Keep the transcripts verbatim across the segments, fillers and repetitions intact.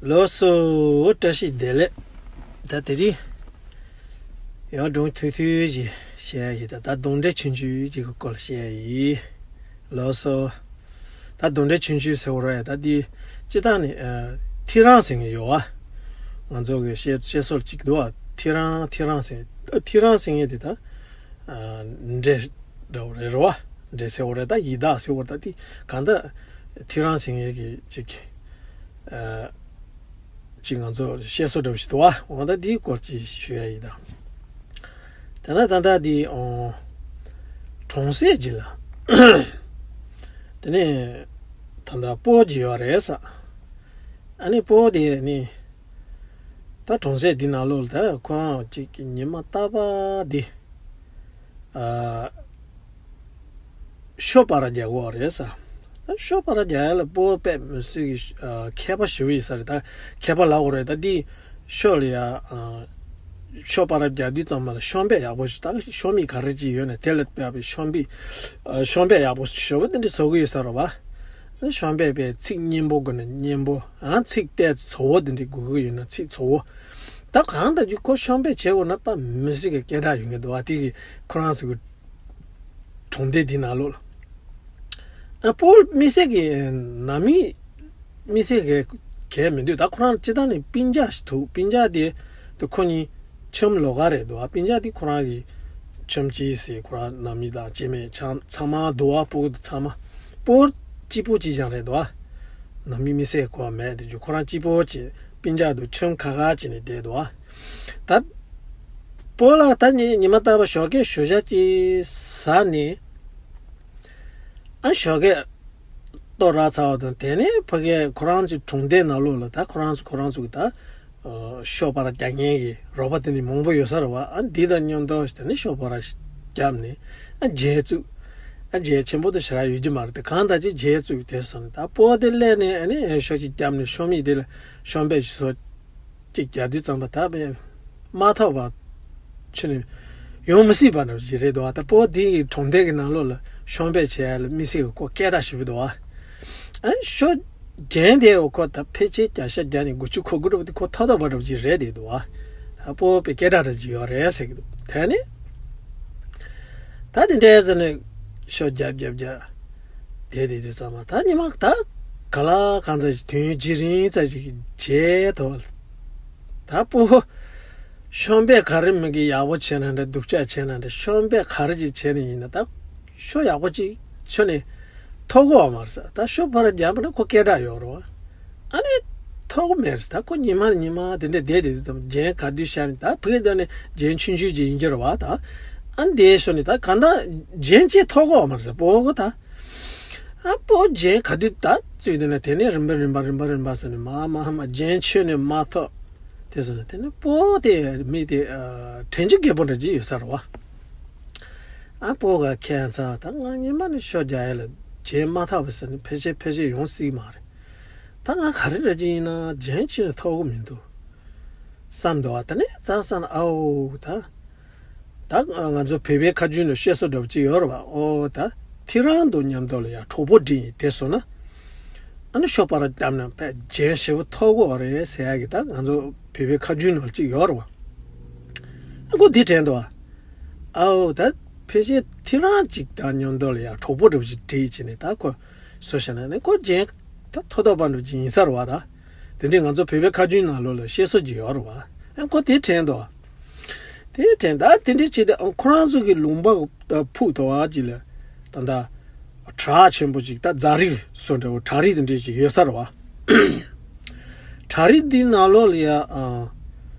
ལགས་སོ། བཀྲ་ཤིས་བདེ་ལེགས། ད་དེ་རིང་ཡང་སྒྲུང་ཐུང་ཐུང་ཞིག་བཤད་ཡ་ཡིན། ད་ད་གདོན་འདྲེ་ཆུང་ཆུང་ཅིག་གི་སྐོར་བཤད་ཡ་ཡིན། ལགས་སོ། ད་གདོན་འདྲེ་ཆུང་ཆུང་ཟེར་བ་རེད། ད་འདི་སྤྱིར་བཏང་ནི་ཨ་ཐི་རང་ཟེར་མཁན་ཡོད་བ། ང་ཚོ་གི་བཤད་བཤད་སྲོལ་ཅིག་འདུག་བ། ཐི་རང་ཐི་རང་ཟེར། ཨ་ཐི་རང་ཟེར་མཁན་དེ་ད་ཨ་འདྲེ་འདྲ་བོ་རེད་རོ། འདྲེ་ཟེར་བ་རེད། ད་ཡི་དྭགས་ཟེར་བ་རེད། ད་འདི་གང་ལྟར་ཐི་རང་ཟེར་མཁན་གྱི་ཅིག་ཨ་ཅིག་ང་ཚོ་བཤད་སྲོལ་འདྲ་བོ་ཞིག་འདུག་བ། འོ་ད་འདིའི་སྐོར་ཅིག་ཞུ་ཡ་ཡིན་ད། དེ་ན་ད་ལྟ་འདི་ཨོ་གྲོང་གསེབ་ཅིག་ལ། དེ་ནས་ད་ལྟ་སྤོ་ཅིག་ཡོད་རེད་ས། ཨ་ནི་སྤོ་དེ་ནི་ད་གྲོང་གསེབ་འདི་ནང་ལོགས་ལ་ད་ཁོ་རང་ཅིག་ཉི་མ་རྟག་པ་འདི་ཨ་ཤོ་པ་ར་རྒྱག་གོ་རེད་ས། ད་ཤོ་པ་ར་རྒྱག་ཡ་ལ་སྤོ་དཔེ་མི་སྲིད་ཀྱི་ཨ་མཁས་པ་ཞེ་པོ་ཡིན་ས་རེད། ད་མཁས་པ་ལབ་དགོས་རེད། ད་འདི་ཤོ་ལ་ཡ་ཨ་ཤོ་པ་ར་རྒྱག་དུས་ཙམ་པ་ལ་ཤོ་སྦས་ཡག་པོ་ཞིག་ད་ཤོ་མིག་ག་རེ་ཅིག་ཡོད་ན་དེ་ལ་དཔག་པའི་ཤོ་སྦས་ཨ་ཤོ་སྦས་ཡག་པོ་ཞེ་པོ་དེ་འདྲ་བཟོ་གི་ཡོད་ས་རེད་བ། ཤོ་སྦས་པའི་ཚིག་སྙན་པོ་དགོས་ན་སྙན་པོ། ཨ་ཚིག་ཏོག་ཙམ་ཚ་བོ་དེ་འདྲ་དགོས་ཀྱི་ཡོད་ན་ཚིག་ཚ་བོ། ད་གང་ལྟར་ཀྱི་ཁོ་ཤོ་སྦས་བྱེད་དགོས་ན་དཔེ་མི་སྲིད་ཀྱི་སྐད་གྲགས་ཡོད་མཁན་འདུག་བ། དེ་གི་ཁོ་རང་ཚོ་གི་གྲོང་སྡེ་འདི་ནང་ལོགས་ལ། ཨ་སྤོ་དམིགས་བསལ་གྱི་ནང་མི་དམིགས་བསལ་གྱི་གལ་མི་འདུག་ད་ཁོ་རང་སྤྱིར་བཏང་ནས་སྤུན་ཀྱག་ཞིག་འདུག་སྤུན་ཀྱག་དེ་དེ་ཁོ་གཉིས་ཁྱིམ་ལོགས་ཀ་རེད་འདུག་ཨ་སྤུན་ཀྱག་དེ་ཁོ་རང་གི་ཁྱིམ་གཅིག་ཟེར། ཁོ་རང་ནང་མི་དང་སྐྱེ་དམན་ཚང་ཚང་མ་འདུག་ཨ་སྤོ་དེ་ཚང་མ་སྤོ་གཅིག་པོ་གཅིག་རྐྱང་རེད་འདུག་ཨ་ནང་མི་དམིགས་བསལ་གྱི་མེད་དེ་རྒྱུ་ཁོ་རང་གཅིག་པོ་གཅིག་སྤུན་ཀྱག་དེ་ཁྱིམ་ཁ་ཁ་གཅིག་ནས་བསྡད་འདུག་ཨ། ད་སྤོ་ལགས་ད་ནི་ཉི་མ་རྟག་པར་ཞོགས་ཀས་ཞོགས་ཇ་ཅིག་ཟ་ནས། ཨ་ཞོགས་ཀས་ལྟོ་རག་ཚར་བ་དང་དེ་ནས་ཕ་གིར་ཁོ་རང་ཚོའི་གྲོང་སྡེ་ནང་ལོགས་ལ་ད་ཁོ་རང་ཚོ་ཁོ་རང་ཚོ་གི་ད་ཨ་ཤོ་པ་ར་རྒྱག་མཁན་གྱི་རོགས་པ་དེ་འདྲ་མང་པོ་ཡོད་ས་རེད་བ། ཨ་འདི་དང་མཉམ་དུ་དེ་ནས་ཤོ་པ་ར་བརྒྱབ་ནས་ཨ་རྒྱན་བཙུགས། ཨ་རྒྱན་ཆེན་པོ་དེ་ཞེ་དྲག་ཡོད་ཀྱི་མ་རེད། དེ་གང་ལྟར་ཅིག་རྒྱན་བཙུགས་དེ་སོང་ནས་ད་སྤོ་དེ་སླེབས་ནས་ཨ་ནི་ཤོ་ཅིག་བརྒྱབ་ནས་ཤོ་མིག་དེ་ལ་ཤོ་སྦས་ཅིག་བཟོ། གཅིག་རྒྱག་དུས་ཙམ་པ་ད་དཔེ་མ་ཐོགས་པ་ཆུ་ནས་ཡོང་མི་སྲིད་པ་འདྲ་ཞིག་རེད་འདུག་བ། ད་སྤོ་དེ་ཡི་གྲོང་སྡེ་གི་ནང་ལོགས་ལ་ཤོ་སྦས་བྱས་ལ་མི་སྲིད་གི་ཁོ་སྐད་གྲགས་ཞེ་པོ་འདུག་བ། ཨ་ཤོ་རྒྱན་དེ་འོ་ཁོ་ད་ཕལ་ཆེར་བརྒྱ་ཆ་བརྒྱ་ནས་དགུ་བཅུ་གོ་དགུ་འདྲ་བ་དེ་ཁོ་ཐོགས་ཐོགས་པ་འདྲ་ཞིག་རེད་བསྡད་འདུག་བ། ད་སྤོ་པའི་སྐད་གྲགས་འདྲ་ཞིག་ཡོད་རེད་ཟེར་གི་འདུག་དེ་ནས་ད་དེ་འདྲའི་ཟེར་ནས་ཤོ་རྒྱབ་རྒྱབ་རྒྱབ། དེ་དེ་དུས་ཙམ་པ་ད་ཉི་མ་ད་ག་ལ་གང་ཙམ་ཞིག་དུས་ཡུན་ཇེ་རིང་ཙམ་ཞིག་རྗེས་ཐོག་ད་སྤོ་ཤོ་སྦས་ག་རེ་མི་གི་ཡག་པོ་བྱས་ན་འདྲ་སྡུག་ཅག་བྱས་ན་འདྲ་ཤོ་སྦས་ག་རེ་ཅིག་བྱས་ནས་ཡིན་ན་ད་ཤོ་ཡག་པོ་ཅིག་ཆུ་ནས་ཐོགས་གོ་བ་མ་རེད་ས། ད་ཤོ་ཕར་རྒྱབ་ན་ཁོ་སྐད་གྲགས་ཡོད་རེད་བ། ཨ་ནི་ཐོགས་མེད་རེད་ས། ད་ཁོ་ཉི་མ་ཉི་མ་དེ་འདྲ་བསྡད་དེ་དུས་ཙམ་རྒྱན་ག་དུས་བཞག་ནས་ད་ཕ་གི་ད་ནི་རྒྱན་ཆུང་ཆུང་ཅིག་ཡིན་གྱི་རེད་བ། ད་ཨ་ནི་དེ་ཤོ་ནས་ད་གང་ལྟར་རྒྱན་ཅིག་ཐོགས་གོ་བ་མ་རེད་ས་སྤོ་གོ་ད། ཨ་སྤོ་རྒྱན་ག་དུས་ད་བཙུགས་དུས་ན་དེ་ནས་རིམ་པ་རིམ་པ་རིམ་པ་རིམ་པ་སོང་ནས་མ་མ་མ་རྒྱན་ཆུ་ནས་མ་ཐོགས། དེ་སོང་ནས་དེ་ནས་སྤོ་དེ་མི་དེ་ཨ་དྲན་རྒྱུ་རྒད་པོ་འདྲ་ཅིག་ཡོད་ས་རེད་བ། ཨ་སྤོ་ག་ཁྱད་མཚར་ད་ང་ཉི་མ་ནས་ཤོ་རྒྱག་ཡ་ལ་རྒྱན་མ་ཐོགས་པ་སོང་ནས་ཕལ་ཆེར་ཕལ་ཆེར་ཡོང་སྲིད་མ་རེད། ད་ང་ག་རེ་འདྲ་ཅིག་ཡིན་ན་རྒྱན་ཅིག་ནས་ཐོགས་གི་མི་འདུག་བསམ་འདུག་བ། དེ་ནས་ཙང་ཙང་ཨའོ་ད། ད་ང་ཚོ་བོད་པའི་ཁ་རྒྱུན་ནང་བཤད་སྲོལ་འདྲ་པོ་ཅིག་ཡོད་རེད་བ། ཨོ་ད་ཐི་རང་དང་མཉམ་དུ་ལ་ཡང་གྲོགས་པོ་སྒྲིག་ཡིན་དེ་སོང་ན། ཨ་ནི་ཤོ་པ་ར་བརྒྱབ་ན་དཔེ་རྒྱན་ཞེ་པོ་ཐོགས་གོ་རེད་ཟེར་ཡ་གི་ད་ང་ཚོ་བོད་པའི་ཁ་རྒྱུན་ནང་ཅིག་ཡོད་རེད་བ། ཨ་ཁོ་འདི་དྲན་འདུག་བ། ཨའོ་ད་ཕལ་ཆེར་ཐི་རང་ཅིག་དང་མཉམ་དུ་ལ་ཡང་གྲོགས་པོ་འདྲ་པོ་ཅིག་སྒྲིག་བྱས་ནས་ད་ཁོ་བཟོ་བྱས་ན་ནི་ཁོ་རྒྱན་ད་ཐོགས་ཐོགས་པ་འདྲ་པོ་ཅིག་ཡིན་ས་རེད་བ་ད། དེ་འདྲའི་ང་ཚོ་བོད་པའི་ཁ་རྒྱུན་ནང་ལོགས་ལ་བཤད་སྲོལ་ཅིག་ཡོད་རེད་བ། ཨ་ཁོ་དེ་དྲན་འདུག་དེ་དྲན་ད་དེ་འདྲའི་ཆེད་དུ་ཨ་ཁོ་རང་ཚོ་གི་ལུང་པ་ཕུག་དོ་བ་ཅིག་ལ་ད་ལྟ་བྲག་ཆེན་པོ་ཅིག་ད་རྫ་རི་བཟོ་འདྲ་བོ་བྲག་རི་དེ་འདྲའི་ཅིག་ཡོད་ས་རེད་བ། བྲག་རི་འདི་ནང་ལོགས་ལ་ཡ་ཨ་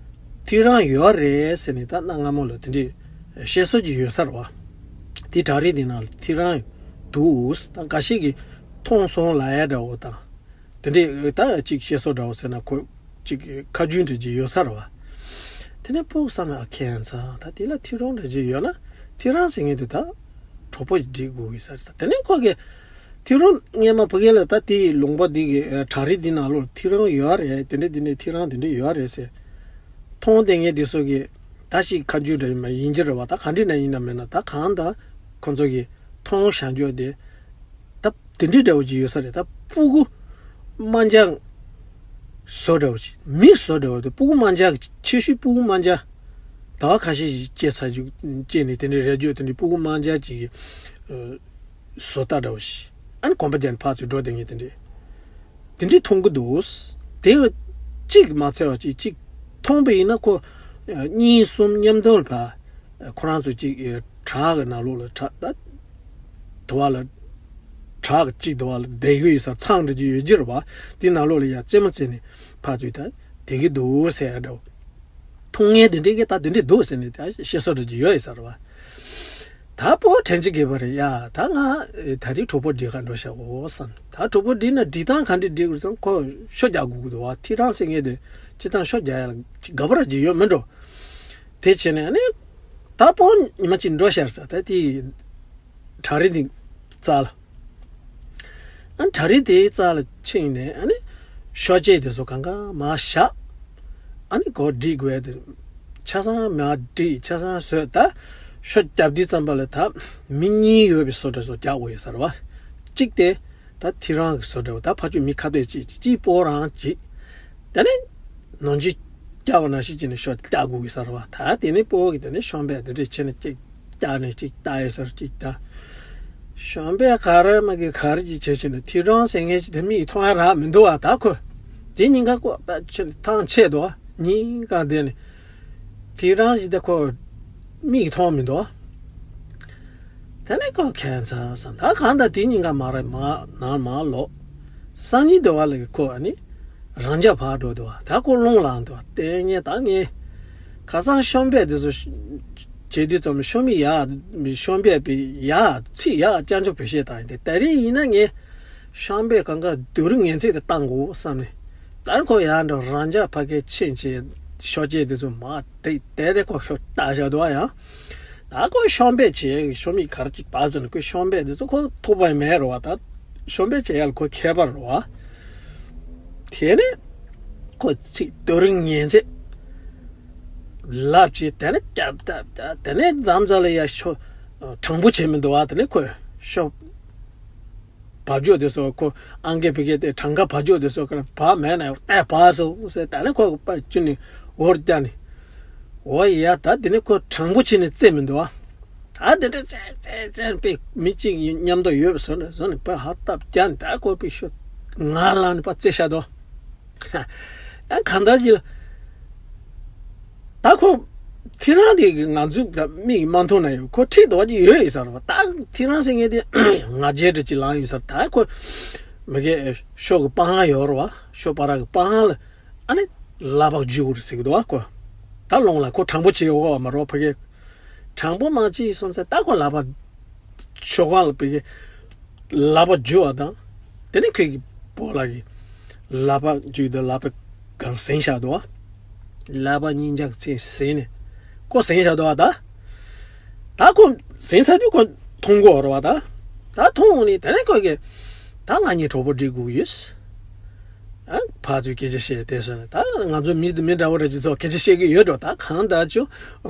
ཐི་རང་ཡོད་རེད་ཟེར་ནས་ད་གནའ་སྔ་མོ་ལ་དེ་འདྲའི་བཤད་སྲོལ་ཅིག་ཡོད་ས་རེད་བ། དེ་བྲག་རི་འདི་ནང་ལ་ཐི་རང་འདུག་ད་འགའ་ཞིག་གིས་མཐོང་སོང་ལབ་ཡ་འདྲ་བོ་དང་། དེ་འདྲའི་ད་ཅིག་བཤད་སྲོལ་འདྲ་བོ་ཟེར་ན་ཁོ་ཅིག་ཁ་རྒྱུན་འདྲ་ཅིག་ཡོད་ས་རེད་བ། དེ་ནས་ཕུག་བསམ་ན་ཨ་ཁྱད་མཚར་ད་དེ་ལ་ཐི་རང་འདྲ་ཅིག་ཡོད་ན་ཐི་རང་ཟེར་མཁན་དེ་ད་གྲོགས་པོ་ཅིག་སྒྲིག་དགོས་ཀྱི་ས་རེད་ས། དེ་ནས་ཁོ་གིས་ཐི་རང་སྔས་མ་ཕ་གི་ལ་ད་དེའི་ལུང་པ་འདི་གི་བྲག་རི་འདི་ནང་ལོགས་ཐི་རང་ཡོད་རེད། དེ་འདྲ་དེ་འདྲའི་ཐི་རང་དེ་འདྲ་ཡོད་རེད་ཟེར། མཐོང་བསྡད་མཁན་དེ་ཚོ་གིས་ད་ཅིག་ཁ་རྒྱུན་འདྲ་ཡིན་མ་ཡིན་གྱི་རེད་བ། ད་ག་འདྲ་ན་ཡིན་ན་མེད་ན་ད་གང་ལྟར་ཁོ་ཚོ་གིས་མཐོང་བཞག་རྒྱུ་དེ་ད་དེ་འདྲའི་འདྲ་བོ་ཅིག་ཡོད་ས་རེད། ད་སྤུ་གུ་དམར་འབྱར་ བཟོ་འདྲ་བོ་ཅིག་མིག་བཟོ་འདྲ་བོ་དེ་སྤུ་གུ་དམར་འབྱར་གྱི་ཆེ་ཤོས་སྤུ་གུ་དམར་འབྱར་ཟླ་བ་ཁ་ཤས་ཤིག་སྐྱེས་ཚར་རྒྱུ་སྐྱེས་ནས་དེ་འདྲའི་རེ་ལྗོད་དེ་འདྲའི་སྤུ་གུ་དམར་འབྱར་གྱི་བཟོ་ལྟ་འདྲ་བོ་ཞིག་ཨ་ནི་གོམ་པ་རྒྱག་ནས་ཕར་ཚུར་འགྲོ་བསྡད་མཁན་དེ་འདྲའི་དེ་འདྲའི་མཐོང་གི་འདུག་དེ་གཅིག་མ་ཚད་པ་ཅིག་གཅིག་མཐོང་པ་ཡིན་ན་ཁོ་གཉིས་གསུམ་མཉམ་དུ་ལ་ཕར་ཁོ་རང་ཚོ་གཅིག་བྲག་གི་ནང་ལོགས་ལ་བྲག་ད་དུ་བ་ལ་བྲག་གཅིག་དུ་བ་ལ་བསྡད་ཡོད་ས་ཚང་འདྲ་ཅིག་ཡོད་ཀྱི་རེད་པ། དེ་ནང་ལོགས་ལ་ཡ་རྩེད་མོ་རྩེ་ནས་ཕར་ཚུར་ད་བསྡད་ཀྱི་འདུག་ཟེར་ཡ་འདྲ་བོ། མཐོང་མཁན་དེ་འདྲས་ཀྱིས་ད་དེ་འདྲས་འདུག་ཟེར་ནས་ད་བཤད་སྲོལ་འདྲ་ཅིག་ཡོད་ཡོད་ས་རེད་པ། ད་སྤོ་བོ་དྲན་གྱི་དགོས་པ་རེད་ཡ། ད་ང་ད་རེས་གྲོགས་པོ་སྒྲིག་ག་འགྲོ་བྱ་འོ་བསམ། ད་གྲོགས་པོ་སྒྲིག་ན་སྒྲིག་སྟངས་ག་འདྲས་སྒྲིག་དགོས་ཟེར་ན་ཁོ་ཤོ་རྒྱག་དགོས་ཀྱི་འདུག་བ། ཐེའུ་ཀྲང་ཟེར་མཁན་དེ་སྤྱིར་བཏང་ཤོ་རྒྱག་ཡ་ལ་ཅིག་དགའ་པོ་ར་ཅིག་ཡོད་མི་འགྲོ། དེ་བྱས་ནས་ཨ་ནི་ད་སྤོ་བོ་ཉི་མ་གཅིག་འགྲོ་ཤར་ས་ད་དེ་བྲག་རི་འདི་རྩ་ལ། ཨ་ནི་བྲག་རི་དེའི་རྩ་ལ་ཕྱིན་ནས་ཨ་ནི་ཤོ་ཆས་དེ་ཚོ་གང་ག་མར་བཞག་ཨ་ནི་གོ་སྒྲིག་དགོས་དེ། ཆ་ཚང་མར་སྒྲིག་ཆ་ཚང་བཟོས། ད་ཤོ་བརྒྱབ་དུས་ཙམ་པ་ལ་ད་མི་གཉིས་ཡོད་པའི་བཟོ་འདྲ་བཟོ་རྒྱག་དགོས་ཡོད་ས་རེད་པ། གཅིག་དེ་ད་ཐེའུ་རང་གི་བཟོ་འདྲ་བོ། ད་ཕར་ཕྱོགས་མི་ཁ་གཏད་གཅིག་གཅིག་སྤོ་བོ་རང་གཅིག་དེ་ནས་ནང་ཆུ་རྒྱག་པ་ནང་བཞིན་བྱས་ནས་ཤོ་རྒྱག་དགོས་ཀྱི་ས་རེད་པ། ད་དེ་ནས་སྤོ་བོ་གིས་དེ་ནས་ཤོམ་པས་དེ་འདྲས་བྱས་ནས་གཅིག་རྒྱག་ནས་གཅིག་ལྟ་ཡས་ས་རེད། གཅིག་ད་ཤོམ་པས་ག་རེ་མ་གི་ག་རེ་ཅིག་བྱས་བྱས་ནས་ཐེའུ་ཀྲང་ཟེར་མཁན་ཅིག་དེ་མིག་མཐོང་ཡ་རག་མི་འདུག་བ། ད་ཁོ་དེ་ཉིན་ཀ་ཁོ་པ་ཆེ་ཐང་ཆད་འདུག་བ། ཉིན་གང་བསྡད་ནས་ཐེའུ་ཀྲང་ཅིག་དེ་ཁོ་མིག་མཐོང་མི་འདུག་བ། དེ་ནས་ཁོ་ཁྱད་མཚར་བསམ། ད་གང་ལྟར་དེ་ཉིན་ཀ་མར་མར་ནང་མར་ལོག་སང་ཉིན་དེ་བ་ལ་ཁོ་ཨ་ནི་རང་འཇགས་ཕར་འགྲོ་འདུག་བ། ད་ཁོ་རླུང་ལངས་འདུག་བ། དེ་ངས་ད་ངས་ཁ་སང་ཤོམ་པས་དེ་ཚོ་བྱེད་དུས་ཙམ་ཤོ་མི་ཡ་ཤོམ་པས་པའི་ཡ་ཚིག་ཡ་སྐྱབས་འཇུག་བེད་སྤྱད་བཏང་ཡིན་ཏེ། ད་རེས་ཡིན་ན་ངས་ཤོམ་པས་གང་ག་སྡུག་རུས་ངན་ཚད་དེ་བཏང་དགོས་བསམ་ནས། ད་ཁོ་ཡ་འགྲོ་རང་འཇགས་ཕ་གའི་ཕྱིན་ཆད་ཤོ་ཆས་དེ་ཚོ་མར་བསྒྲིགས། དེ་རེད་ཁོ་ཤོ་ལྟ་བཞག་འདུག་བ། ཡང་ད་ཁོ་ཤོམ་པས་བྱས་ཤོ་མི་ག་རེ་ཅིག་བབས་ཚོ་ནས་ཁོ་ཤོམ་པས་དེ་ཚོ་ཁོ་ཐུག་པ་མེད་རེད་བ། ད་ཤོམ་པས་བྱས་ཡ་ལ་ཁོ་ཁྱད་པར་རེད་བ། དེ་ནས་ཁོ་ཚིག་སྡུག་རུས་ངན་ཚད་ལབ་བྱས། དེ་ནས་སྐྱབས་ད་ད་དེ་ནས་མཚམས་མཚམས་ལ་ཡ་ཤོ་དྲང་པོ་བྱས་མི་འདུག་བ། དེ་ནས་ཁོ་ཤོ་བབ་ཅོག་དེ་ཚོ་ཁོ་ཨང་ཀི་ཕི་ཀི་དེ་གྲངས་ཀ་བབ་ཅོག་དེ་ཚོ་ཁོ་བབ་མེད་ན་ཏེ་བབ་སོང་ཟེར། ད་ནི་ཁོ་པ་ཅུ་ནི་འོར་བརྒྱབ་ནས་འོ་ཡ། ད་དེ་ནི་ཁོ་དྲང་པོ་བྱས་ནས་རྩེ་མི་འདུག་ཨ། ད་དེ་འདྲ་རྩེ་རྩེ་རྩེ་པས་མི་གཅིག་མཉམ་དུ་ཡོད་པ་བཟོ་ནས་བཟོ་ནས་པ་ཧ་སྟབས་བརྒྱབ་ནས་ད་ཁོ་པའི་ཤོ་ངར་ལངས་ནས་པ་རྩེ་བཞག་འདུག་ཨ། གང་ལྟར་གྱི་ལ། ད་ཁོ་ཐེའུ་རང་དེ་གི་ང་ཚོའི་མིག་མ་མཐོང་ན་ཡང་ཁོ་ཁྲིད་དོ་ཅིག་ཡོད་ཡིན་ས་རེད་བ། ད་ཐེའུ་རང་ཟེར་མཁན་དེ་ང་རྒྱལ་འདྲ་ཅིག་ལངས་ཡོད་ས་རེད། ད་ཁོ་མི་གའི་ཤོ་གི་པང་ཧང་ཡོད་རེད་བ། ཤོ་པ་ར་གི་པང་ཧང་ལ་ཨ་ནི་ལག་པ་འཇུ་དགོས་རེད་ཟེར་གི་འདུག་བ། ཁོ་ད་ལོང་ལ་ཁོ་དྲང་པོ་བྱེད་ཡོད་བ་མ་རེད་བ། ཕ་གི་དྲང་པོ་མ་བྱེད་སོང་ཙང་ད་ཁོ་ལག་པ་ཤོ་གང་ལ་ཕ་གི་ལག་པ་འཇུ་བ་དང་། དེ་ནས་ཁོས་ཀྱི་སྤོ་ལགས་ཀྱི་ལག་པ་འཇུས་ཏེ་ལག་པ་གང་ཟིན་བཞག་འདུག་བ། ལག་པ་གཉིས་ཆ་ཚིག་ཟིན་ནས་ཁོ་ཟིན་བཞག་འདུག་བ། ད་ད་ཁོ་ཟིན་ཚར་དུས་ཁོ་མཐོང་གི་ཡོད་རེད་བ། ད་ད་མཐོང་ནས་དེ་ནས་ཁོས་ཀྱི་ད་ང་གཉིས་གྲོགས་པོ་སྒྲིག་དགོས་ཡོད། ཨ། ཕར་ཚུར་སྐད་ཆ་བཤད་དེ་སོང་ནས་ད་ང་ཚོ་མི་མི་འདྲ་བོ་རེ་ཅིག་ཚོ་སྐད་ཆ་བཤད་ཀྱི་ཡོད་འགྲོ། ད་གང་ལྟར་ཅུ་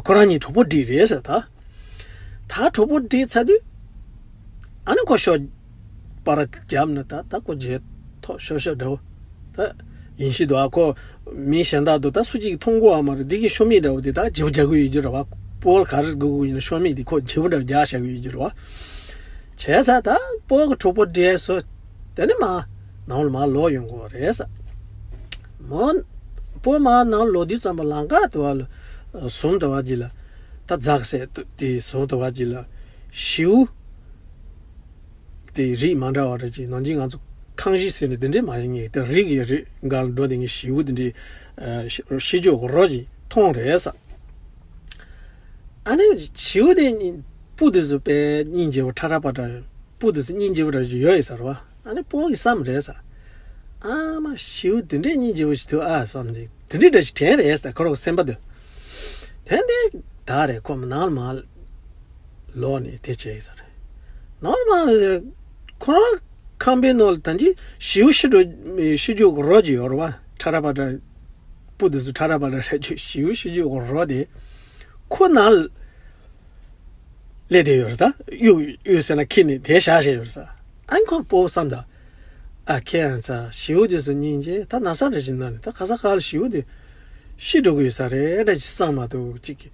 ཁོ་རང་གཉིས་གྲོགས་པོ་སྒྲིག་རེད་ཟེར། ད་ད་གྲོགས་པོ་སྒྲིག་ཚར་དུས་ཨ་ནི་ཁོ་ཤོ་པར་བརྒྱབ་ནས་ད་ད་ཁོ་རྗེས་ཐོག་ཤོ་ཤོ་འདྲ་བོ་ད་ཡིན་ཤི་འདུག་ཨ། ཁོ་མི་གཞན་དག་ཏུ་ད་སུ་གཅིག་མཐོང་གོ་བ་མ་རེད། འདི་གི་ཤོ་མིག་འདྲ་བོ་དེ་ད་བརྗེ་པོ་རྒྱག་གི་ཡོད་ཀྱི་རེད་བ། སྤོ་ལགས་ག་རེ་དགོས་དགོས་ཡིན་ན་ཤོ་མིག་དེ་ཁོ་བརྗེ་པོ་འདྲ་བོ་རྒྱག་བཞག་གི་ཡོད་ཀྱི་རེད་བ། བྱས་ཙང་ད་སྤོ་གི་གྲོགས་པོ་སྒྲིག་སོ། དེ་ནས་མར་ནང་ལ་མར་ལོག་ཡོང་དགོས་རེད་ས། མོ་སྤོ་མར་ནང་ལོག་དུས་ཙམ་པ་ལམ་ཁ་དེ་བ་ལ་ཟུར་དེ་བ་ཅིག་ལ་ད་འཛག་སེ་དེ་ཟུར་དེ་བ་ཅིག་ལ་ཞིའུ་དེ་རིགས་མ་འདྲ་བ་རེ་ཅིག་ནང་ཅིག་ང་ཚོ་ཁང་ཞིག་ཟེར་ནས་དེ་འདྲས་མ་ཡིན་ངེས་དེ་རིགས་ཀྱི་རིགས་འགའ་ལ་འགྲོ་དེ་ངས་ཞིའུ་དེ་འདྲས་ཤི་ཤི་རྒྱུ་རོ་ཅིག་མཐོང་རེད་ས། ཨ་ནི་ཞིའུ་དེ་སྤུ་དེ་ཚོ་དཔེ་སྙིང་རྗེ་བོ་ཁྲ་ཁྲ་པ་འདྲ། སྤུ་དེ་ཚོ་སྙིང་རྗེ་བོ་འདྲ་ཞིག་ཡོད་ཡིན་ས་རེད་བ། ཨ་ནི་སྤོ་གི་བསམ་རེད་ས། ཨ་མ་ཞིའུ་དེ་འདྲས་སྙིང་རྗེ་བོ་ཞིག་འདུག་ཨ་བསམ་ནས་དེ་འདྲས་འདྲ་ཞིག་དྲན་རེད་ས། ཁོ་རང་གི་སེམས་པ་དེ། དེ་འདྲས་ད་རེད། ཁོ་མ་ནང་ལ་མར་ལོག་ནས་དེ་བྱས་ཡིན་ས་རེད། ནང་ལ་མར་ཁོ་རང་ཁང་པའི་ནང་ལ་ད་ཅི་ཞིའུ་ཤི་འགྲོ་ཤི་རྒྱུ་གི་རོ་ཅིག་ཡོད་རེད་བ། ཁྲ་ཁྲ་པ་འདྲ། སྤུ་དེ་ཚོ་ཁྲ་ཁྲ་པ་འདྲ་རེད་ཅིག་ཞིའུ་ཤི་རྒྱུ་གི་རོ་དེ་ཁོ་ནང་ལ་སླེབས་བསྡད་ཡོད་རེད་ད། གཡུག་གཡུག་ཟེར་ན་ཁྱེར་ནས་དེ་བཞག་བཞག་ཡོད་རེད་ས། ཨ་ནི་ཁོ་སྤོ་བསམ་ད། ཨ་ཁྱེད་ཨ་ཚ་ཞེའུ་དེ་ཚོ་སྙིང་རྗེ། ད་ན་ས་རེ་བཞིན་ན་ནི་ད་ག་ས་ག་ལ་ཞེའུ་དེ་ཤི་འགྲོ་གི་ཡོད་ས་རེད་འདྲ་ཅིག་བསམ་མ་ཐུབ་ཅིག་གི།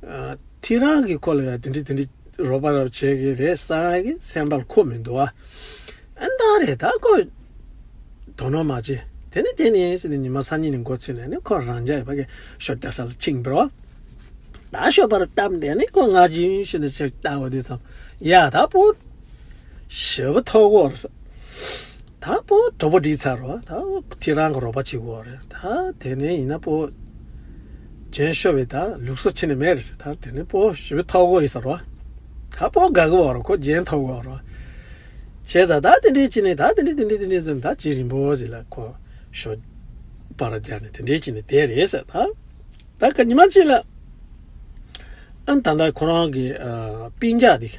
ཨ་ཁྱེད་རང་གི་ཁོ་ལ་ཡ་དེ་འདྲི་དེ་འདྲི་རོགས་པ་རོགས་བྱེད་གི་རེད་ས་གི་སེམས་པར་འཁོར་མི་འདུག་ཨ། ཨ་ད་རེད་ད་ཁོ་དོ་སྣང་མ་བྱེད། དེ་ནི་དེ་ནི་ཟེར་ནས་ཉི་མ་སང་ཉིན་ནས་འགོ་ཚུགས་ནས་ནི་ཁོ་རང་འཇགས་ཡོད་པ་གི་ཤོ་རྒྱག་ས་ལ་ཕྱིན་པ་རེད་བ། ད་ཤོ་པར་བཏབ་འདས་ནི་ཁོ་ང་རྒྱུན་ཞུ་ནས་ཆེ་ལྟ་བ་དུས་ཙམ་ཡ་ད་པོ་ཞེ་པོ་ཐོག་གོ་རེད་ས། ད་པོ་གྲོགས་པོ་བསྒྲིགས་ཚར་རོ། ད་ཁྱེད་རང་གི་རོགས་པ་བྱེད་དགོས་རེད། ད་དེ་ནས་ཡིན་ན་པོ་གྱེན་ཤོར་བའི་ད་ལུགས་སྲོལ་ཕྱི་ནས་མེད་རེད་ཟེར། ད་དེ་ནས་པོ་ཞེ་པོ་ཐོག་གོ་ཡིན་ས་རོ། ད་པོ་དགའ་གི་བ་རོ། ཁོ་གྱེན་ཐོག་གོ་རོ། བྱས་ཙང་ད་དེ་འདྲས་ཅི་ནས་ད་དེ་འདྲས་དེ་འདྲས་དེ་འདྲས་ཟེར། ད་ཇེ་རིང་པོ་ཟིག་ལ་ཁོ་ཤོ་པར་རྒྱག་ནས་དེ་འདྲས་ཅི་ནས་དེ་རེད་ཟེར། ད་ད་ག་ཉི་མ་གཅིག་ལ་ཨ་ནི་ད་ལྟ་ཁོ་རང་གི་ཨ་སྤུན་ཀྱག་དེ་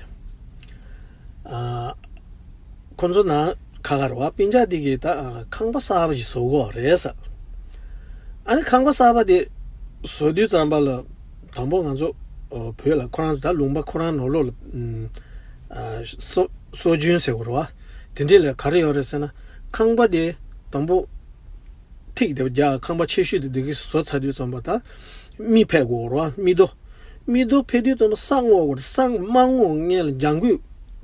ཨ་ཁོ་ཚོ་ནང་ཁ་ཁ་རེད་བ། སྤུན་ཀྱག་དེ་གིས་ད་ཨ་ཁང་པ་གསར་པ་ཞིག་བཟོ་དགོས་རེད་ཟེར། ཨ་ནི་ཁང་པ་གསར་པ་དེ་བཟོ་དུས་ཙམ་པ་ལ་དང་པོ་ང་ཚོ་ཨ་བོད་ལ་ཁོ་རང་ཚོ་ད་ལུང་པ་ཁོ་རང་ནང་ལོགས་ལ་ཨ་སྲོལ་སྲོལ་རྒྱུན་ཟེར་དགོས་རེད་བ། དེ་འདྲས་ལ་ག་རེ་ཡོད་རེད་ཟེར་ན། ཁང་པ་དེ་དང་པོ་ཐིག་དེ་རྒྱ་ཁང་པ་ཆེ་ཤོས་དེ་འདི་གི་བཟོ་ཚར་དུས་ཙམ་པ་ད་མེ་ཕབ་དགོས་རེད་བ། མེ་རྡོ། མེ་རྡོ་ཕབ་དུས་ཙམ་པ་ས་སྔོག་དགོས་རེད། ས་མ་སྔོག་སྔོན་ལ་ལྗང་གུ་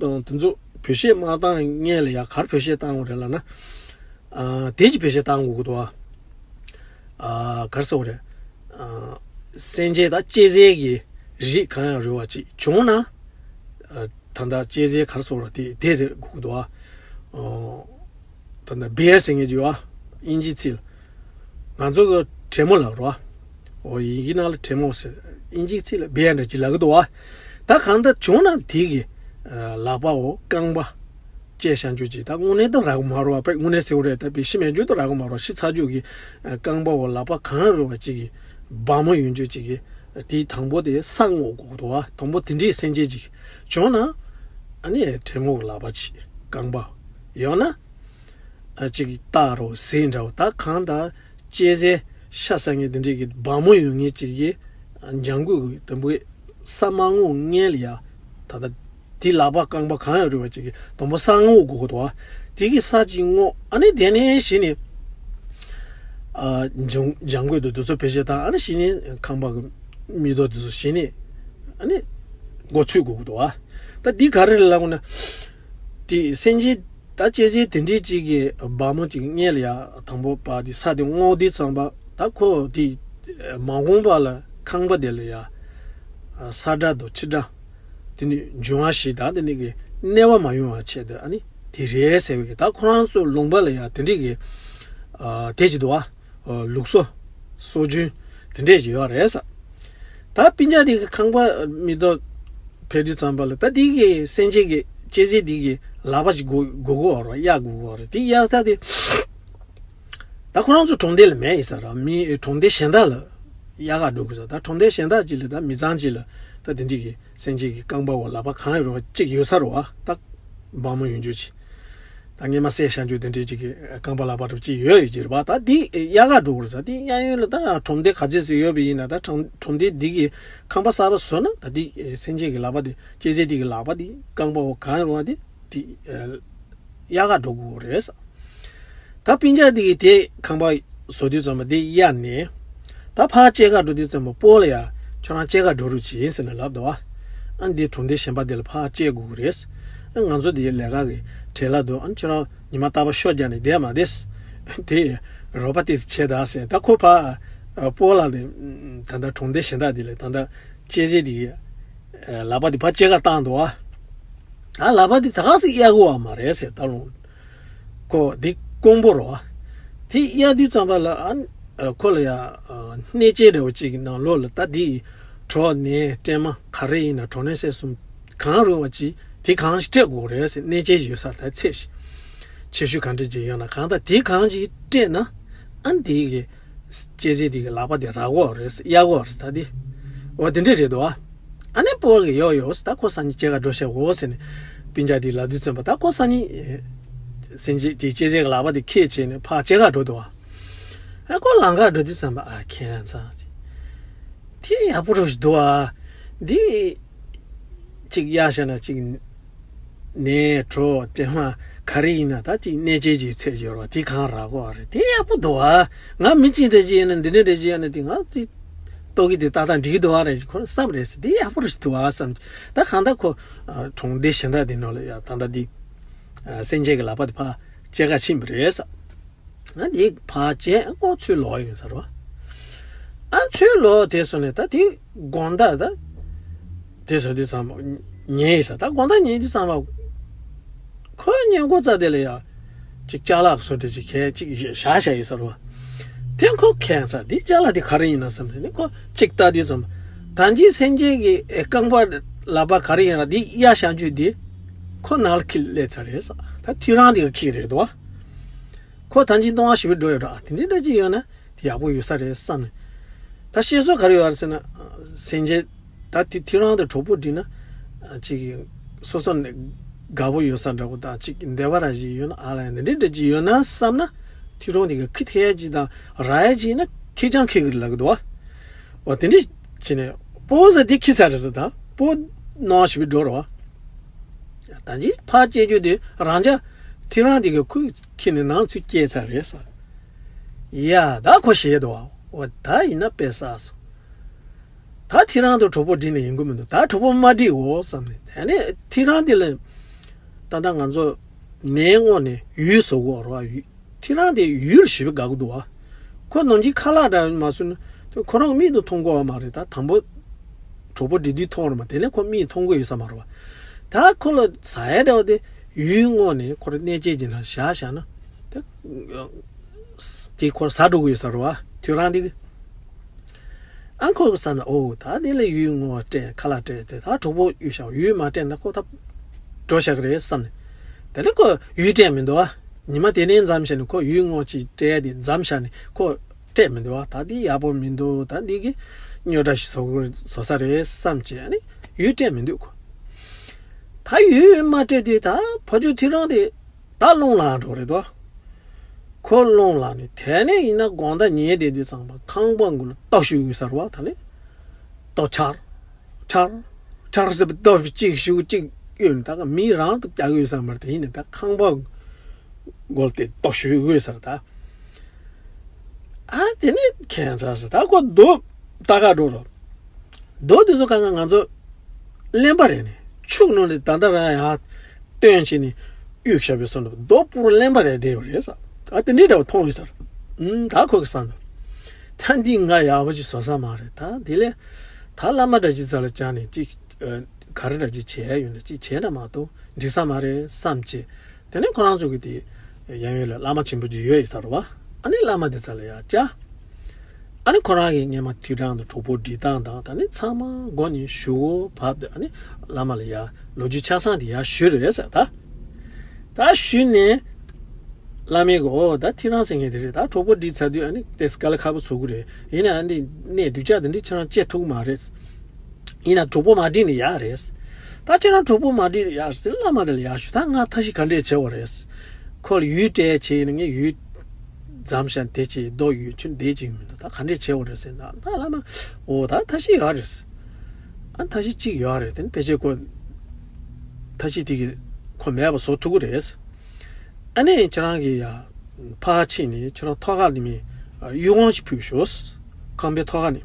དང་དེ་ཚོ་བེད་སྤྱོད་མ་བཏང་སྔོན་ལ་ཡ་ག་རེ་བེད་སྤྱོད་བཏང་དགོས་རེད་ལབ་ན། ཨ་དེ་གི་བེད་སྤྱོད་བཏང་དགོས་ཀྱི་འདུག་བ། ཨ་ག་རེ་ཟེར་དགོས་རེད། ཨ་སེམས་ཅན་ད་གཅན་གཟན་གྱི་རིགས་གང་ཡང་རུལ་བ་ཅིག་བྱུང་ན། ཨ་ད་ལྟ་གཅན་གཟན་ག་རེ་ཟེར་དགོས་རེད། དེ་དེ་རེད་དགོས་ཀྱི་འདུག་བ། ཨ་ད་ལྟ་བེར་ཟེར་མཁན་ཅིག་ཡོད་བ། དབྱིན་ཇིའི་ཚིག་ལ། ང་ཚོ་གི་དྲེད་མོང་ལབ་རེད་བ། འོ་ཡི་གེ་ནང་ལ་དྲེད་མོང་ཟེར། དབྱིན་ཇིའི་ཚིག་ལ་བེར་འདྲ་ཅིག་ལབ་ཀྱི་འདུག་བ། ད་གང་ལྟར་བྱུང་ན་དེ་གི་ཨ་ལག་པའོ་རྐང་པ་བཅད་བཞག་རྒྱུ་ཅིག་ད་དངོས་གནས་ད་རག་གི་མ་རེད་བ། དཔེ་དངོས་གནས་ཟེར་བ་རེད། ད་དཔེ་ཤི་མེད་རྒྱུ་ད་རག་གི་མ་རེད་བ། ཤི་ཚར་རྒྱུ་གི་ཨ་རྐང་པའོ་ལག་པ་གང་རུལ་བ་ཅིག་གི་སྦྲང་མ་ཡོང་རྒྱུ་ཅིག་གི་དེ་དང་པོ་དེ་ས་སྔོག་དགོས་ཀྱི་འདུག་བ། དང་པོ་དེ་འདྲའི་སེམས་ཅན་ཅིག་བྱུང་ན། ཨ་ནི་དྲེད་མོང་གི་ལག་པ་ཅིག་རྐང་པ་ཡང་ན། ཨ་ཅིག་སྟག་རོ་གཟིག་འདྲ་བོ། ད་གང་ལྟར་གཅན་གཟན་ཤ་ཟ་མཁན་དེ་འདྲས་ཀྱི་སྦྲང་མ་ཡོང་མཁན་ཅིག་གིས་ལྗང་གུ་གི་དུམ་བུས་ས་མ་སྔོག་སྔོན་ལ་ཡ། ད་ལྟ་དེ་ལག་པ་རྐང་པ་གང་ཡང་རུལ་བ་ཅིག་གིས་དང་པོ་ས་སྔོག་དགོས་ཀྱི་འདུག་བ། དེ་གི་ས་ཅིག་སྔོག་ཨ་ནི་དེ་ནས་གཞི་ནས་ཨ་ལྗང་ལྗང་གུ་དེ་དུས་ཚོད་བེད་སྤྱོད་བཏང་། ཨ་ནི་གཞི་ནས་ཁང་པ་གི་མེ་ཏོག་དེ་ཚོ་གཞི་ནས་ཨ་ནི་འགོ་ཚུགས་དགོས་ཀྱི་འདུག་བ། ད་འདི་ག་རེ་ལབ་དགོས་ན། དེ་སེམས་ཅན་ད་གཅན་གཟན་དེ་འདྲས་ཅིག་གི་སྦྲང་མ་ཅིག་སྔོན་ལ་ཡ་དང་པོ་པ་དེ་ས་དེ་སྔོག་དུས་ཙམ་པ་ད་ཁོ་དེ་མ་འོངས་པ་ལ་ཁང་པ་དེ་ལ་ཡ་ས་དགྲ་དང་ཁྱི་དགྲ་དེ་ནི་འབྱུང་བ་ཞིག་དང་དེ་ནི་གི་གནོད་པ་མ་ཡོང་བ་ཆེད་དུ་ཨ་ནི་དེ་རེད་ཟེར་བའི་གི་ད་ཁོ་རང་ཚོ་ལུང་པ་ལ་ཡ་དེ་འདྲས་གི་དེ་ཅིག་འདུག་བ། ལུགས་སྲོལ་སྲོལ་རྒྱུན་དེ་འདྲས་ཞིག་ཡོད་རེད་ས། ད་སྤུན་ཀྱག་དེ་གི་ཁང་པ་མེ་ཏོག་ཕེབས་དུས་ཙམ་པ་ལ་ད་དེ་གི་སེམས་ཅན་གྱི་གཅན་གཟན་དེ་གི་ལག་པ་ཞིག་དགོས་དགོས་ཀྱི་ཡོད་རེད། གཡར་དགོས་ཀྱི་ཡོད་རེད། དེ་གཡར་ས་དེ་ད་ཁོ་རང་ཚོ་གྲོང་སྡེ་ལ་མེད་ཡིན་ས་རེད། མི་གྲོང་སྡེ་གཞན་དག་ལ་གཡར་ག་འགྲོ་དགོས་ས། ད་གྲོང་སྡེ་གཞན་དག་ཅིག་ལ་ད་མི་ཚང་ཅིག་ལ་ད་དེ་འདྲས་གི་སེམས་ཅན་གྱི་རྐང་པའོ་ལག་པ་གང་ཡང་རུང་བ་གཅིག་ཡོད་ས་རེད་བ། ད་སྦྲང་མ་ཡོང་རྒྱུ་ཅིག་ད་སྔོན་མ་བསད་བཞག་རྒྱུ་དེ་འདྲས་ཅིག་གི་རྐང་པ་ལག་པ་འདྲ་པོ་ཅིག་ཡོད་ཡོད་ཀྱི་རེད་བ། ད་འདི་གཡར་ག་འགྲོ་དགོས་རེད་ས། འདི་གཡར་ཡུལ་ལ་ད་གྲོང་སྡེ་ག་ཚོད་ཅིག་ཡོད་པ་ཡིན་ན། ད་གྲོང་གྲོང་སྡེ་འདི་གི་ཁང་པ་གསར་པ་བཟོས་ན་ད་འདི་སེམས་ཅན་གྱི་ལག་པ་དེ་གཅན་གཟན་འདི་གི་ལག་པ་འདི་རྐང་པའོ་གང་ཡང་རུང་བ་འདི་འདི་གཡར་ག་འགྲོ་དགོས་རེད་ས། ད་སྤུན་ཀྱག་འདི་གིས་དེ་ཁང་པ་བཟོ་དུས་ཙམ་པ་དེ་གཡར་ནས་ད་ཕར་བཅད་ག་འགྲོ་དུས་ཙམ་པ་སྤོ་ལ་ཡ་ཁྱོད་རང་བཅད་ག་འགྲོ་རོགས་བྱེད་ཟེར་ནས་ལབ་འདུག་བ། ཨ་འདི་གྲོང་སྡེ་གཞན་པ་དེ་ལ་ཕར་བཅད་དགོས་ཀྱི་རེད། ཨ་ང་ཚོ་འདི་ལས་ཀ་གི་བྲེལ་ལ་འདུག་ཨ་ཁྱོད་རང་ཉི་མ་རྟག་པར་ཤོ་རྒྱག་ནས་བསྡད་མ་བསྡད། དེ་རོགས་པ་དེ་ཚོ་བྱེད་ད་ཟེར། ད་ཁོ་ཕར་སྤོ་ལ་དེ་ད་ལྟ་གྲོང་སྡེ་གཞན་དག་དེ་ལ་ད་ལྟ་གཅན་གཟན་དེ་གི་ལག་པ་དེ་ཕར་བཅད་ག་བཏང་འདུག་བ། ད་ལག་པ་དེ་ད་ག་སེ་གཡར་དགོས་བ་མ་རེད་ཟེར། ད་ལོ། ཁོ་འདི་དཀོན་པོ་རོ། དེ་གཡར་དུས་ཙམ་པ་ལ་ཨ་ཁོ་ལ་ཡ་གནས་བཅས་འདྲ་བོ་ཅིག་གི་ནང་ལོགས་ལ་ད་འདི་གྲོ་ནས་སྲན་མ་ག་རེ་ཡིན་ན་གྲོ་ནས་སྲན་གསུམ་གང་རུང་བ་ཅིག་དེ་གང་ཞིག་སྤྲད་དགོས་རེད་ཟེར། གནས་བཅས་ཡོད་ས་ད་ཚད་ཞིག་ཆེ་ཤོས་གང་འདྲ་ཅིག་ཡོད་ན་གང་ལྟར་དེ་གང་ཞིག་སྤྲད་ན་ཨ་འདི་གི་གཅན་གཟན་དེ་གི་ལག་པ་དེ་རག་གོ་རེད། གཡར་གོ་རེད། ད་དེ་འོ་དེ་འདྲ་རེད་དོ། ཨ་ནི་སྤོ་གི་ཡོ་ཡོ་ད་ཁོ་སང་ཉིན་བཅད་ག་འགྲོ་ཤག་འོ་ཟེར་ནས་སྤུན་ཀྱག་དེ་ལབ་དུས་ཙམ་པ་ད་ཁོ་སང་ཉིན་སེམས་ཅན་དེ་གཅན་གཟན་གི་ལག་པ་དེ་ཁྱེར་བྱས་ནས་ཕར་བཅད་ག་འགྲོ་འདུག་ཨ་ཁོ་ལམ་ཁ་འགྲོ་དུས་ཙམ་པ་ཨ་ཁྱེད་ཚང་དེ་ཡག་པོ་རུ་ཞིག་འདུག་ཨ། འདི་གཅིག་གཡར་བཞག་ན་གཅིག་ནས་གྲོ་སྲན་མ་ ག་རེ་ཡིན་ན་ད་ཅིག་གནས་བཅས་ཀྱི་ཚད་ཡོད་ར་བ་དེ་གང་རག་གོ་བ་རེད། དེ་ཡག་པོ་འདུག་བ། ང་མི་གཅིག་འདྲ་ཅིག་ཡིན་ན་འདི་འདྲ་འདྲ་ཅིག་ཡིན་ན་དེ་ང་དེ་ལྟོ་གི་དེ་ཏག་ཏག་འགྲིག་གི་འདུག་བ་རེད། ཁོ་རང་བསམ་རེད་ཟེར། དེ་ཡག་པོ་རེད་འདུག་བ་བསམ། ད་གང་ལྟར་ཁོ་གྲོང་སྡེ་གཞན་དག་དེ་ནང་ལ་ཡ་ད་ལྟ་འདི་སེང་ཆེན་གྱི་ལག་པ་དེ་ཕར་སྐྱེལ་ག་ཕྱིན་པ་རེད་ཟེར། ང་འདི་ཕར་སྐྱེལ་ཁོ་ཚུར་ལོག་ཡོང་ཟེར་བ། ཨ་ཚུར་ལོག་དེ་སོང་ནས་ད་དེ་དགོང་དག་ད་དེ་སོང་དུས་ཙམ་པ་ཉལ་ཡིན་ས། ད་དགོང་དག་ཉལ་དུས་ཙམ་པ་ཁོའི་སྔས་མགོ་རྩ་དེ་ལ་ཡ་ཅིག་ཅ་ལག་བཟོ་འདྲ་ཅིག་གས་ཅིག་བཞག་བཞག་ཡིན་ས་རེད་བ། དེ་ཁོ་ཁྱད་མཚར་འདི་ཅ་ལག་དེ་ག་རེ་ཡིན་ན་བསམ་ནས་ནི་ཁོ་ཅིག་ལྟ་དུས་ཙམ་པ་ད་ཅི་སེང་ཆེན་གྱི་རྐང་པ་ལག་པ་ག་རེ་ཡིན་ན་འདི་གཡར་བཞག་རྒྱུ་དེ་ཁོ་ནང་ལ་ཁྱེར་སླེབས་ཚར་རེད་ས། ད་ཐེའུ་རང་དེ་ག་ཁྱེར་རེད་དོ། ཁོ་ད་ཅི་ལྟུང་བ་ཞེ་པོ་འགྲོ་ཡོད་འགྲོ། ཨ་དེ་འདྲ་འདྲ་ཅིག་ཡོད་ན་དེ་ཡག་པོ་ཡོད་ས་རེད་བསམ་ནས། ད་བཤད་སྲོལ་ག་རེ་ཡོད་རེད་ཟེར་ན། སེང་ཆེན་ད་དེ་ཐེའུ་རང་དང་གྲོགས་པོ་བསྒྲིགས་ན་ཅིག་སོ་སོ་ནས་དགའ་པོ་ཡོད་ས་འདྲ་པོ་དང་ཅིག་འདོད་པ་ར་ཞིག་ཡོད་ན་ཨ་ལ་ཡང་འདི་འདྲ་འདྲ་ཅིག་ཡོད་ན་བསམ་ན། ཐེའུ་རང་དེ་ག་ཁྱེར་ཐེ་ཡ་ཅིག་དང་རག་ཡ་ཅིག་ཡིན་ན་ཁྱེར་ཀྱང་ཁྱེར་གི་རེད་ལབ་གི་འདུག་བ། འོ་དེ་འདྲ་བྱས་ནས་སྤོ་ས་དེ་ཁྱེར་ས་རེད་ཟེར། ད་སྤོ་ནང་ཞིག་འགྲོ་རོགས། ད་ཅི་ཕར་སྐྱེལ་རྒྱུ་དེ་རང་ཅག་ཐེའུ་རང་དེ་ག་ཁོས་ཁྱེར་ནས་ནང་ཚུར་སྐྱེལ་ཚར་རེད་ས། ཡ་ད་ཁོ་ཞེད་དོ། འོ་ད་ཡིན་ན་དཔེ་བསགས་སོང་། ད་ཐེའུ་རང་དང་གྲོགས་པོ་བསྒྲིགས་ནས་ཡོང་གི་མི་འདུག་ད་གྲོགས་པོ་མ་བསྒྲིགས་འོ་བསམ་ནས། དེ་ནས་ཐེའུ་རང་དེ་ལ་ད་ལྟ་ང་ཚོ་ནས་སྔོན་ནས་ཡུལ་བཟོ་དགོས་རེད་བ། ཡུལ་ཐེའུ་རང་དེ་ཡུལ་ཞེ་པོ་དགའ་གི་འདུག་བ། ཁོ་ནམ་རྒྱུན་ཁ་ལག་འདྲ་མ་བཟོས་ན་དེ་ཁོ་རང་མིག་ཏུ་མཐོང་གོ་བ་མ་རེད། ད་དང་པོ་གྲོགས་པོ་བསྒྲིགས་དུས་མཐོང་རེད་མ། དེ་ནས་ཁོ་མིག་མཐོང་གི་ཡོད་ས་མ་རེད་བ། ད་ཁོ་ལ་ཟ་ཡ་འདྲ་བ་དེ་ཡུལ་དངོས་ནས་ཁོ་རང་གནས་བཅས་ཀྱི་ནང་བཞག་བཞག་ན་དེ་དེ་ཁོ་ཟ་འགྲོ་གི་ཡོད་ས་རེད་བ། ཐེའུ་རང་དེ་གི། ཨ་ཁོ་གི་བསམ་ན་ཨོ་ད་དེ་ལ་ཡུལ་དངོས་སྤྲད་ཁ་ལག་སྤྲད་དེ་ད་གྲོགས་པོ་ཡུལ་བཞག་ཡུལ་མ་སྤྲད་ན་ཁོ་ད་འགྲོ་བཞག་གི་རེད་བསམ་ནས། དེ་ལས་ཁོ་ཡུལ་སྤྲད་མི་འདུག་བ། ཉི་མ་དེ་ནས་མཚམས་བཞག་ནས་ཁོ་ཡུལ་དངོས་ཅིག་སྤྲད་དེ་མཚམས་བཞག་ནས་ཁོ་སྤྲད་མི་འདུག་བ། ད་འདི་ཡག་པོ་མི་འདུག་ད་འདི་གི་རྙོག་དྲ་ཞིག་བཟོ་གི་བཟོ་ས་རེད་བསམ་བྱས་ནས་ཡུལ་སྤྲད་མི་འདུག་ཁོ། ད་ཡུལ་མ་སྤྲད་དུས་ད་ཕ་ཇོ་ཐེའུ་རང་དེ་ད་རླུང་ལངས་འགྲོ་རེད་དོ། ཁོ་རླུང་ལངས་ནས་དེ་ནས་ཡིན་ན་དགོང་དག་ཉལ་བསྡད་དུས་ཙམ་པ་ཁང་པ་གུ་ལ་ལྟོ་གཞུ་ཡོད་ས་རེད་བ། ད་ནི་ལྟོ་འཕྱར་འཕྱར་འཕྱར་ཟེར་བའི་ལྟོ་གཅིག་གཞུ་གཅིག་གཡོན་ད་ག་མི་རང་དུ་རྒྱག་ཡོད་ས་མ་རེད། དེ་ཡིན་ནས་ད་ཁང་པ་གུ་ལ་དེ་ལྟོ་གཞུ་ཡོད་ས་རེད་ད། ཨ་དེ་ནི་ཁྱད་མཚར་ཟེར། ད་ཁོ་རྡོ་ལྟ་ག་འགྲོ་རོགས། རྡོ་དེ་ཚོ་གང་ག་ང་ཚོ་གླེན་པ་རེད་ནས་ཆུ་ནང་ནས་ད་ལྟ་རང་ཡང་བཏོན་བྱས་ནས་གཡུག་བཞག་པའི་བཟོ་འདྲ་རྡོ་སྤུར་གླེན་པ་རེད་བསྡད་ཡོད་རེད་ས། ཨ་དེ་འདྲའི་འདྲ་བ་མཐོང་ཡོད་ས་རེད། ཨུམ་ད་ཁོ་གི་བསམ་འདུག་ད་འདི་ང་ཡག་པོ་ཅིག་བཟོ་ས་མ་རེད། ད་དེ་ལས་ད་བླ་མ་འདྲ་ཅིག་རྩ་ལ་བཅར་ནས་ཅིག་ག་རེ་འདྲ་ཅིག་བྱས་ཡོད་ན་ཅིག་བྱས་ན་མ་གཏོགས་འགྲིག་ས་མ་རེད་བསམ་བྱས། དེ་ནས་ཁོ་རང་ཚོ་གི་དེ་གཡས་གཡོན་ལ་བླ་མ་ཆེན་པོ་ཅིག་ཡོད་ཡིན་ས་རེད་བ། ཨ་ནི་བླ་མ་དེ་ཚོ་ལ་ཡར་བཅར། ཨ་ནི་ཁོ་རང་གི་སྔས་མ་ཐེའུ་རང་དང་གྲོགས་པོ་སྒྲིག་སྟངས་དང་ད་ནི་ཚང་མ་མགོ་ནས་གཞུག་གུ་བབ་སྟེ་ཨ་ནི་བླ་མ་ལ་ཡར་ལོ་རྒྱུས་ཆ་ཚང་དེ་ཡར་ཞུས་རེད་ཟེར་ད། ད་ཞུས་ནས་བླ་མས་གོ་ད་ཐེའུ་རང་ཟེར་མཁན་དེ་རེད། ད་གྲོགས་པོ་སྒྲིག་ཚར་དུས་ཨ་ནི་དེ་དཀའ་ལས་ཁག་པོ་བཟོ་གི་རེད། ཡིན་ནའང་ཨ་ནི་གནས་སྡུག་ཅག་དེ་འདྲ་ཁྱེད་རང་སྐྱེལ་ཐུབ་ཀྱི་མ་རེད། ཡིན་ན་གྲོགས་པོ་མ་བསྒྲིགས་ནས་ཡག་རེད། ད་ཁྱེད་རང་གྲོགས་པོ་མ་བསྒྲིགས་ནས་ཡག་རེད་ཟེར་བླ་མ་དེ་ལ་ཡར་ཞུ། ད་ང་ཐབས་ཤེས་ག་འདྲས་བྱེད་དགོས་རེད། ཁོ་ལ་ཡུལ་སྤྲད་བྱས་ཡིན་ན་ངས་ཡུལ་མཚམས་བཞག་བསྡད་བྱས་རྡོ་ཡུལ་ཁྱོད་བསྡད་བྱས་མི་འདུག་ད་ག་འདྲས་བྱེད་དགོས་རེད་ཟེར་ན་ད་བླ་མ་འོ་ད་ཐབས་ཤེས་ཡོད་རེད། ཨ་ཐབས་ཤེས་གཅིག་ཡོད་རེད། དེ་ནི་ཕལ་ཆེར་ཁོ་ཐབས་ཤེས་དེ་གིས་ཁོ་མེད་པ་བཟོ་ཐུབ་ཀྱི་རེད། ཨ་ནི་ཁྱེད་རང་གིས་ཡ་ཕར་ཕྱིན་ནས་ཁྱེད་རང་ཐོག་ཁ་ནས་མི་གཡུ་དབང་ཞིག་ཕུལ་ཤོག་ཁང་པའི་ཐོག་ཁ་ནས།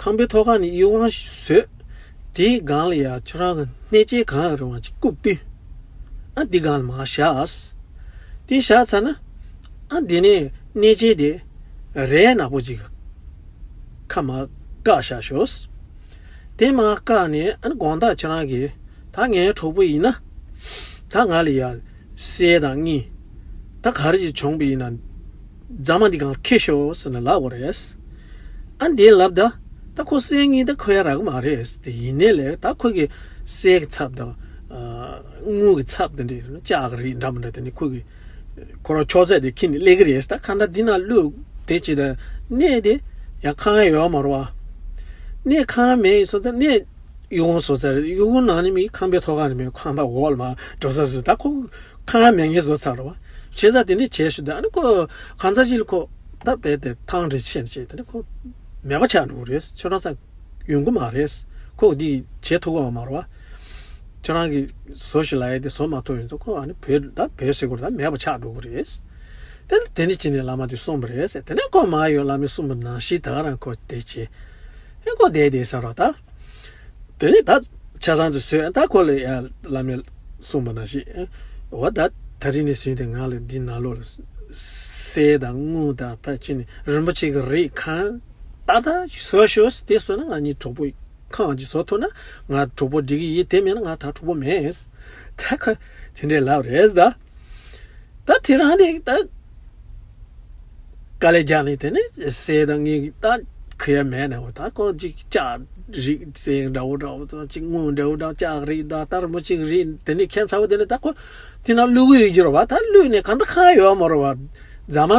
ཁང་པའི་ཐོག་ཁ་ནས་གཡུ་དབང་ཞིག་བཟོས། དེའི་སྒང་ལ་ཡ་ཁྱེད་རང་གི་གནས་ཆས་གང་ཡང་རུང་བ་ཅིག་བཀུག་དུས། ཨ་འདི་སྒང་ལ་མར་བཞག་དེ་བཞག་ཚར་ན། ཨ་འདི་ནས་གནས་ཆས་དེ་རས་ནག་པོ་ཅིག་ཁ་མར་བཀག་བཞག་ཤོག་དེ་མར་བཀག་ནས་ཨ་ནི་དགོང་དག་ཁྱེད་རང་གིས་ད་ངའི་གྲོགས་པོ་ཡིན་ན། ད་ང་ལ་ཡ་གསེར་དང་དངུལ་ད་ག་རེ་ཅིག་བྱུང་བ་ཡིན་ན་རྫ་མ་འདི་སྒང་འཁྱེར་ཤོག་ཟེར་ནས་ལབ་དགོས་རེད། ཨ་འདི་ལབ་ད་ད་ཁོ་གསེར་དངུལ་ད་ཁོ་ཡ་རག་གི་མ་རེད། དེ་ཡིན་ནའི་ལས་ད་ཁོ་གི་གསེར་གྱི་ཚབ་དང་དངུལ་གྱི་ཚབ་དེ་འདྲ་ལྕགས་ཀྱི་རིགས་འདྲ་མི་འདྲ་དེ་ནི་ཁོ་གི་ཁོ་རང་མཆོད་རྫས་དེ་ཁྱེར་ནས་སླེབས་ཀྱི་རེད། ད་ཁ་མདའ་འདི་ནང་བླུགས་དེ་བྱས་ད་གནས་དེ་ཡ་ཁང་ཡ་ཡོད་མ་རེད་བ། གནས་ཁང་མེད་ཡིན་སོང་ད་གནས་གཡུ་དབང་བཟོ་ཚར་རེད། གཡུ་དབང་ནང་ནས་མི་ཁང་པའི་ཐོག་ཁ་ནས་མི་ཁང་པ་འོག་ལ་མར་འགྲོ་ས་བཟོས། ད་ཁོ་ཁང་ཡ་མེད་མཁན་བཟོ་ཚར་རེད་བ། བྱས་ཙང་དེ་འདྲ་བྱས་ཞུ་ད་ཨ་ནི་ཁོ་གང་ཚ་ཅིག་ལ་ཁོ་ད་རྦད་དེ་ཐང་འདྲ་ཆད་ནས་བྱས་ད་ནི་ཁོ་མེད་པ་ཆགས་འགྲོ་གི་རེད། ཁྱོད་རང་ཚ་ཡོང་གི་མ་རེད། ཁོ་འདི་བྱེད་ཐུབ་ཀྱི་མ་རེད་བ། ཁྱོད་རང་གིས་བཟོ་ཞིག་ལབ་ཡས་དེ་བཟོ་མ་ཐུབ་ཡོང་དུས་ཁོ་ཨ་ནི་བོད་ད་བོད་ཟེར་དགོས་ད་མེད་པ་ཆགས་འགྲོ་གི་རེད། དེ་ནི་དེ་ནི་ཅི་ནས་བླ་མ་དེ་གསུངས་པ་རེད་ཟེར། དེ་ནས་ཁོ་མ་ཡོད་བླ་མས་གསུངས་པ་ནང་བཞིན་ད་ག་རང་ཁོ་དེ་བྱས། ཨེ་ཁོ་བསྡད་བསྡད་ས་རོ་ད། དེ་ནས་ད་ཆ་ཚང་དུ་བཟོས་ད་ཁོ་ལ་ཡ་བླ་མས་གསུངས་པ་ནང་བཞིན། འོ་ད་ད་རིང་ནས་བཟུང་སྟེ་ང་ལ་འདི་ནང་ལོགས་ལ་གསེར་དང་དངུལ་དང་ཕལ་ཆེར་ནི་རིན་པོ་ཆེ་གི་རིགས་གང་ད་ད་བཟོ་ཤོག་དེ་བཟོས་ན་ང་གཉིས་གྲོགས་པོ་ཁང་གཅིག་བཟོ་ཐུབ་ན་ང་གྲོགས་པོ་འགྲིག་གི་ཡིན། དེ་མིན་ན་ང་ད་གྲོགས་པོ་མེད། ད་ཁོ་དེ་འདྲའི་ལབ་རེད་ད། ད་དེ་རང་དེ་ད་དཀའ་ལས་རྒྱག་ནས་དེ་ནས་གསེར་དང་དངུལ་ད་ཁུ་ཡ་མེད་ནའོ། ད་ཁོ་གཅིག་ལྕགས་རིགས་གསེར་འདྲ་བོ་འདྲ་བོ་དང་གཅིག་དངུལ་འདྲ་བོ་འདྲ་ལྕགས་རིགས་ད་ད་རིན་པོ་ཆེ་རིགས་དེ་ནས་ཁྱད་མཚར་བོ་དེ་ནས་ད་ཁོ་དེ་ན་བླུག་གི་ཡོད་རྒྱུ་རེད་བ། ད་བླུག་ནས་གང་ད་གང་ཡོད་མ་རེད་བ། རྫ་མ་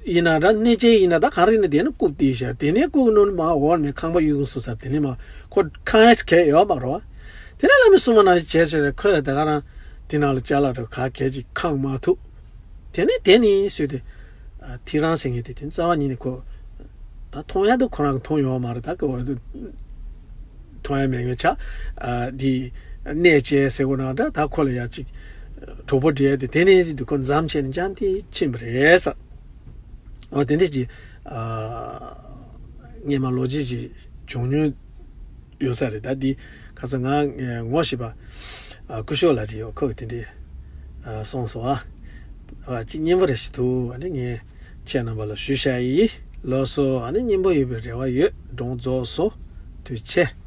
ཡིན་ན་འདྲ་གནས་ཆེན་ཡིན་ན་ད་གང་རིགས་ནས་དེ་ནས་བཀུག་དེ་ཤར་དེ་ནས་བཀུག་ནོ་མ་འོར་ནས་ཁང་པ་གཡུག་གུ་སོ་སར་དེ་ནས་མ་ཁོ་ཁང་ཡས་གས་ཡོད་མ་རེད་བ། དེ་ནས་བླ་མའི་གསུང་མ་ནང་བྱས་ཟེར་ནས་ཁོས་ད་ག་རང་དེ་ནང་ལ་ཅ་ལག་འདྲ་ག་གས་ཅིག་ཁང་མ་ཐུབ། དེ་ནས་དེ་ནས་སུས་དེ་ཐི་རང་ཟེར་མཁན་དེ་དེ་རྩ་བ་ཉིད་ནས་ཁོ་ད་མཐོང་ཡ་དུ་ཁོ་རང་གི་མཐོང་ཡོད་མ་རེད། ད་ཁོ་མཐོང་ཡ་མེད་མཁན་ཆགས། དེ་གནས་བཅས་ཟེར་གོ་ནང་འདྲ་ད་ཁོ་ལ་ཡ་ཅིག་གྲོགས་པོ་འབྲེལ་དེ་དེ་ནས་སུས་དེ་ཁོ་འཛམ་བྱས་ནས་འཇམ་དེ་ཕྱིན་པ་རེད་ས། འོ་དེ་འདྲ་ཅིག་སྔས་མ་ལོ་རྒྱུས་ཅིག་བྱུང་མྱོང་ཡོད་ས་རེད། ད་འདི་ཁ་སང་ང་ངོ་ཤེས་པ་སྐུ་ཞབས་ལགས་ཅིག་ཡོད། ཁོ་གིས་དེ་འདྲ་གསུངས་སོང་། ཨ་ཅིག་སྙན་པོ་རེ་ཞིག་འདུག་ཨ་ནི་ངས་ཁྱེད་རྣམ་པ་ལ་ཞུ་བྱ་ཡིན། ལགས་སོ། ཨ་ནི་སྙན་པོ་ཡོད་པའི་རེ་བ་ཡོད། སྒྲུང་རྫོགས་སོང་། ཐུགས་རྗེ་ཆེ།